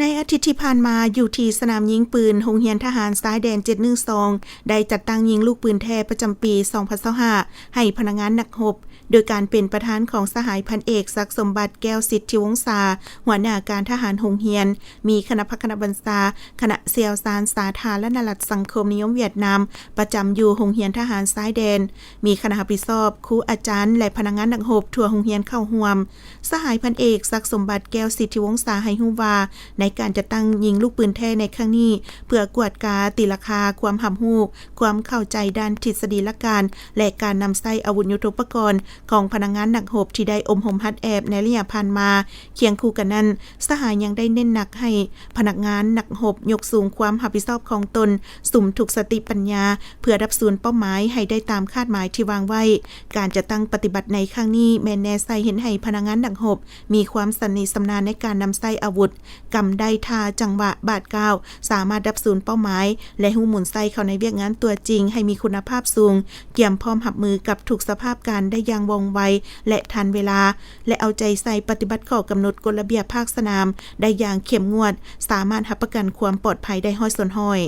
ໃນອາທິດທີ່ຜ່ານມາ, ຢູ່ທີ່ສະໜາມຍິງປືນໂຮງຮຽນທະຫານຊາຍແດນເຈັດໜຶ່ງສອງ ໄດ້ຈັດຕັ້ງຍິງລູກປືນແທ້ປະຈຳປີສອງພັນຊາວຫ້າ ໃຫ້ພະນັກງານນັກຮົບ, ໂດຍການເປັນປະທານຂອງສະຫາຍພັນເອກ ສັກສົມບັດ ແກ້ວສິດທິວົງສາ, ຫົວໜ້າການທະຫານໂຮງຮຽນ, ມີຄະນະພັກຄະນະບັນຊາ, ຄະນະຊ່ຽວຊານສາທາລະນະລັດສັງຄົມນິຍົມຫວຽດນາມ ປະຈຳຢູ່ໂຮງຮຽນທະຫານຊາຍແດນ, ມີຄະນະຮັບຜິດຊອບ, ຄູອາຈານ ແລະ ພະນັກງານນັກຮົບທົ່ວໂຮງຮຽນເຂົ້າຮ່ວມ. ສະຫາຍພັນເອກ ສັກສົມບັດ ແກ້ວສິດທິວົງສາ ໃຫ້ຮູ້ວ່າ ໃນການຈັດຕັ້ງຍິງລູກປືນແທ້ໃນຄັ້ງນີ້ ເພື່ອກວດກາຕີລາຄາຄວາມຮັບຮູ້, ຄວາມເຂົ້າໃຈດ້ານທິດສະດີຫຼັກການ ແລະ ການນຳໃຊ້ອາວຸດຍຸດໂທປະກອນຂອງພະນັກງານນັກຮົບທີ່ໄດ້ອົບຮົມຫັດແອບໃນໄລຍະຜ່ານມາ. ຄຽງຄູ່ກັນນັ້ນ, ສະຫາຍຍັງໄດ້ເນັ້ນໜັກໃຫ້ພະນັກງານນັກຮົບຍົກສູງຄວາມຮັບຜິດຊອບຂອງຕົນ, ສຸມທຸກສະຕິປັນຍາ ເພື່ອດັບສູນເປົ້າໝາຍໃຫ້ໄດ້ຕາມຄາດໝາຍທີ່ວາງໄວ້. ການຈັດຕັ້ງປະຕິບັດໃນຄັ້ງນີ້ ແມ່ນແນໃສ່ເຮັດໃຫ້ພະນັກງານນັກຮົບມີຄວາມຊຳນິຊຳນານໃນການນຳໃຊ້ອາວຸດ, ກຳໄດ້ທ່າ, ຈັງຫວະ, ບາດກ້າວ, ສາມາດດັບສູນເປົ້າໝາຍ ແລະ ຮູ້ໝູນໃສ່ເຂົ້າໃນວຽກງານຕົວຈິງໃຫ້ມີຄຸນນະພາບສູງ, ກຽມພ້ອມຮັບມືກັບທຸກສະພາບການໄດ້ຢ່າງວ່ອງໄວ ແລະ ທັນເວລາ, ແລະ ເອົາໃຈໃສ່ປະຕິບັດຂໍ້ກຳນົດກົດລະບຽບພາກສະໜາມໄດ້ຢ່າງເຂັ້ມງວດ, ສາມາດຮັບປະກັນຄວາມປອດໄພໄດ້ຮ້ອຍສ່ວນຮ້ອຍ.